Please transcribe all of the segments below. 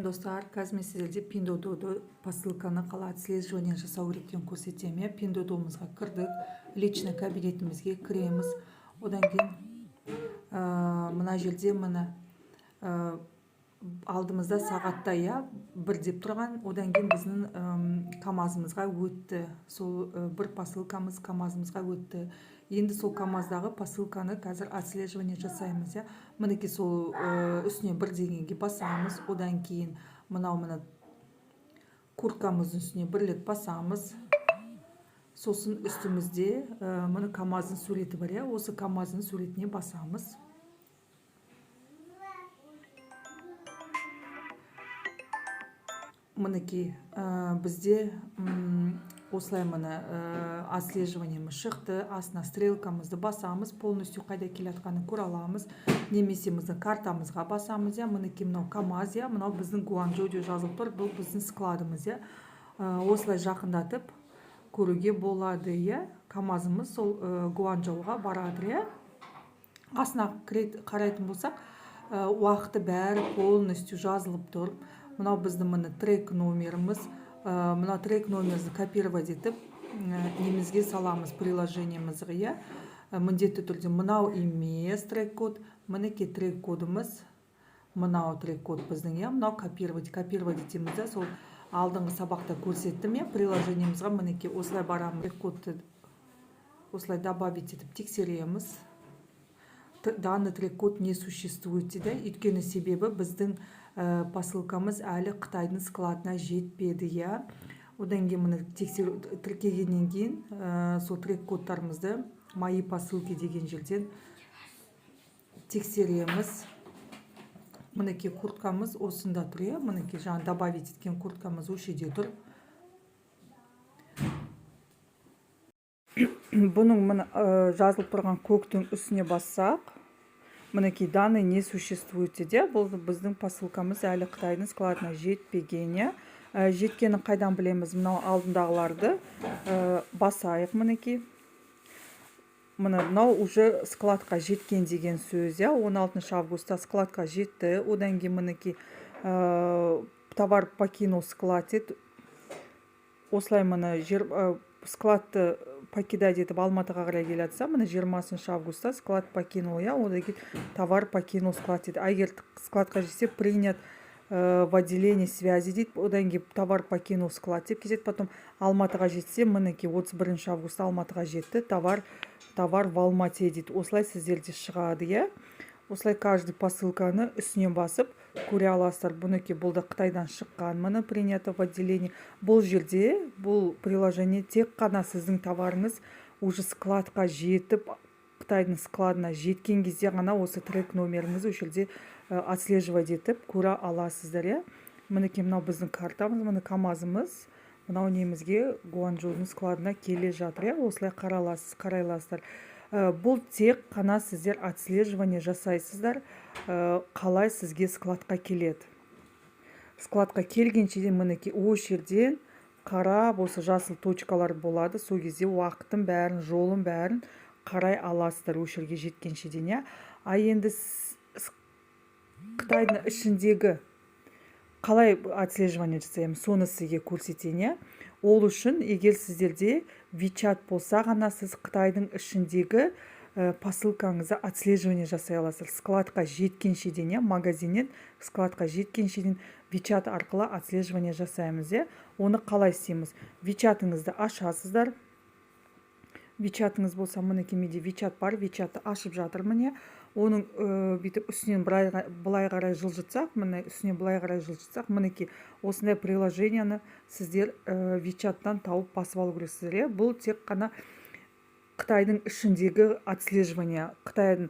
Достар, қазір мен сіздерге Пиндуодуода посылканы қалай отслеживание жасау керектігін көрсетемін, иә. Пиндуодуомызға кірдік, личный кабинетімізге кіреміз. Одан кейін мына жерде, міне, алдымызда сағатта, иә, 1 деп тұрған. Одан кейін біздің КамАЗымызға өтті сол, бір посылкамыз КамАЗымызға өтті. Енді сол КамАЗдағы посылканы қазір отслеживание жасаймыз, иә. Мінекей, сол үстіне 1 дегенге басамыз. Одан кейін мынау, міне, курткамыздың үстіне бір рет басамыз. Сосын үстімізде, міне, КамАЗдың суреті бар, иә. Осы КамАЗдың суретіне басамыз. Мінекей, бізде осылай, міне, отслеживаниеміз шықты. Астына стрелкамызды басамыз, полностью қайда келе жатқанын көре аламыз. Немесе біздің картамызға басамыз, иә. Мінекей, мынау КамАЗ, иә, мынау біздің Гуанчжоу деп жазылып тұр, бұл біздің складымыз, иә. Осылай жақындатып көруге болады, иә. КамАЗымыз сол Гуанчжоуға барады, иә. Астына қарайтын болсақ, уақыты бәрі полностью жазылып тұр. Мынау біздің, міне, трек номеріміз. Мына трек номерді копировать етіп, немізге саламыз, приложениемізге, иә. Міндетті түрде мынау емес трек код, мінекей, трек кодымыз мынау, трек код біздің, иә. Мынау копировать етеміз да, сол алдыңғы сабақта көрсеттім, иә. Приложениемізға, мінекей, осылай барамыз, трек кодты осылай добавить етіп тексереміз. «Данный трек код не существует» дейді, өйткені себебі біздің посылкамыз әлі Қытайдың складына жетпеді, иә. Одан кейін, міне, тексеру тіркегеннен кейін, сол трек кодтарымызды «Мои посылки» деген жерден тексереміз. Мінекей, курткамыз осында тұр, иә. Мінекей, жаңа добавить еткен курткамыз осы жерде тұр. Бұның, міне, жазылып тұрған көктің үстіне бассақ, мінекей, «Данные не существует» дейді. Бұл біздің посылкамыз әлі Қытайдың складына жетпеген, иә. Жеткенін қайдан білеміз? Мынау алдындағыларды басайық. Мінекей, міне, мынау уже складқа жеткен деген сөз, иә. 16 августта складқа жетті. Одан кейін, мінекей, «Товар покинул склад» дейді. Осылай, міне, жер складты покидать етіп, Алматыға қарай келе жатса, міне, 20 августта склад покинул, иә. Одан кейін «Товар покинул склад» дейді. А егер складқа жетсе, «Принят в отделении связи» дейді. Одан кейін «Товар покинул склад» деп кетеді. Потом Алматыға жетсе, мінекей, 31 августта Алматыға жетті, «Товар в Алмате» дейді. Осылай сіздерде шығады, иә. Осылай каждый посылканы үстінен басып көре аласыздар. Бұныкей, бұл да Қытайдан шыққан, міне, «Принято в отделении». Бұл жерде, бұл приложение тек қана сіздің товарыңыз уже складқа жетіп, Қытайдың складына жеткен кезде ғана осы трек номеріңізді осы жерде отслеживать етіп көре аласыздар, иә. Мінекей, мынау біздің картамыз, міне, КамАЗымыз мынау немізге, Гуанчжоудың складына келе жатыр, иә. Осылай қарай аласыздар. Бұл тек қана сіздер отслеживание жасайсыздар, қалай сізге складқа келеді. Складқа келгенше дейін, мінекей, осы жерден қарап, осы жасыл точкалар болады, сол кезде уақытын бәрін, жолын бәрін қарай аласыздар осы жерге жеткенше дейін, иә. А енді Қытайдың ішіндегі қалай отслеживание жасаймыз, соны сізге көрсетейін, иә. Ол үшін егер сіздерде WeChat болса ғана, сіз Қытайдың ішіндегі посылкаңызды отслеживание жасай аласыз складқа жеткенше дейін, иә. Магазиннен складқа жеткенше дейін WeChat арқылы отслеживание жасаймыз, иә. Оны қалай істейміз? WeChatыңызды ашасыздар. WeChatыңыз болса, мінекей, менде WeChat бар, WeChatты ашып жатырмын, иә. Оның бүйтіп үстінен былай қарай жылжытсақ, міне, үстінен былай қарай жылжытсақ, мінекей, осындай приложениені сіздер WeChatтан тауып, басып алу керексіздер, иә. Бұл тек қана Қытайдың ішіндегі отслеживание. Қытайдың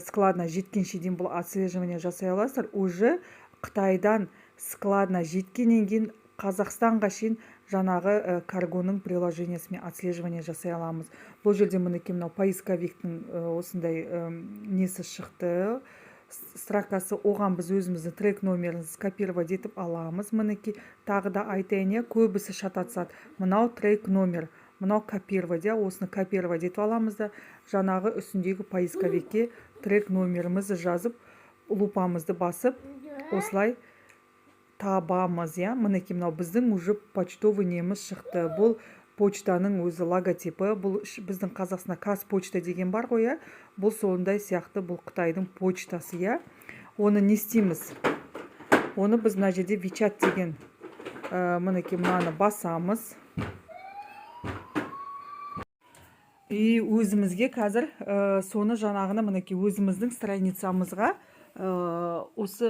складына жеткенше дейін бұл отслеживание жасай аласыздар. Уже Қытайдан складына жеткеннен кейін Қазақстанға шейін жаңағы каргоның приложениесімен отслеживание жасай аламыз. Бұл жерде, мінекей, мынау поисковиктің осындай несі шықты, строкасы. Оған біз өзіміздің трек номерін скопировать етіп аламыз. Мінекей, тағы да айтайын, иә, көбісі шатасады. Мынау трек номер, мынау копировать, иә. Осыны копировать етіп аламыз да, жаңағы үстіндегі поисковикке трек номерімізді жазып, лупамызды басып, осылай. Табамыз, иә. Мінекей, мынау біздің уже почтовый неміз шықты. Бұл почтаның өзі логотипі. Бұл біздің Қазақстанда Қазпочта деген бар ғой, иә, бұл сондай сияқты, бұл Қытайдың почтасы, иә. Оны не істейміз? Оны біз мына жерде WeChat деген, мінекей, мынаны басамыз. И өзімізге қазір соны жаңағыны, мінекей, өзіміздің страницамызға осы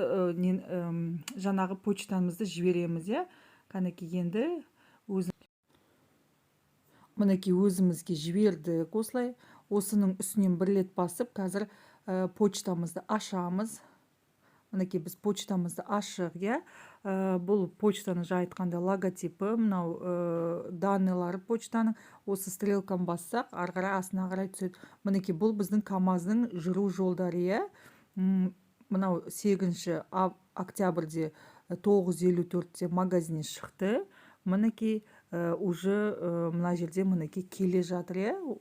жаңағы почтамызды жібереміз, иә. Кәнекей, енді өзі, мінекей, өзімізге жібердік осылай. Осының үстінен бір рет басып, қазір почтамызды ашамыз. Мінекей, біз почтамызды ашық, иә. Бұл почтаның, жаңа айтқандай, логотипі мынау, данныйлары почтаның. Осы стрелканы бассақ, ары қарай, астына қарай түседі. Мінекей, бұл біздің КамАЗдың жүру жолдары, иә. Мынау 8 октябрьде 9:54-те магазиннен шықты. Мінекей, уже мына жерде, мінекей, келе жатыр, иә.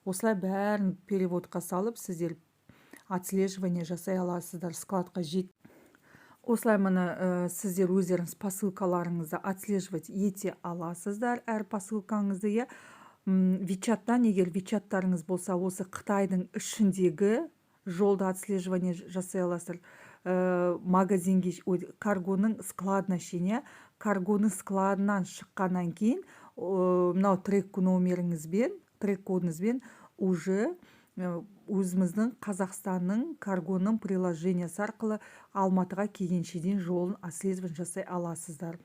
Осылай бәрін переводқа салып, сіздер отслеживание жасай аласыздар складқа жет. Осылай, міне, сіздер өздеріңіз посылкаларыңызды отслеживать ете аласыздар, әр посылкаңызды, иә. WeChat-тан, егер WeChat-тарыңыз болса, осы Қытайдың ішіндегі жолды отслеживание жасай аласыздар. Магазинге, ой, каргоның складына шейін, иә. Каргоның складынан шыққаннан кейін мынау трек номеріңізбен, трек кодыңызбен уже өзіміздің Қазақстанның каргоның приложениесі арқылы Алматыға келгенше дейін жолын отслеживание жасай аласыздар.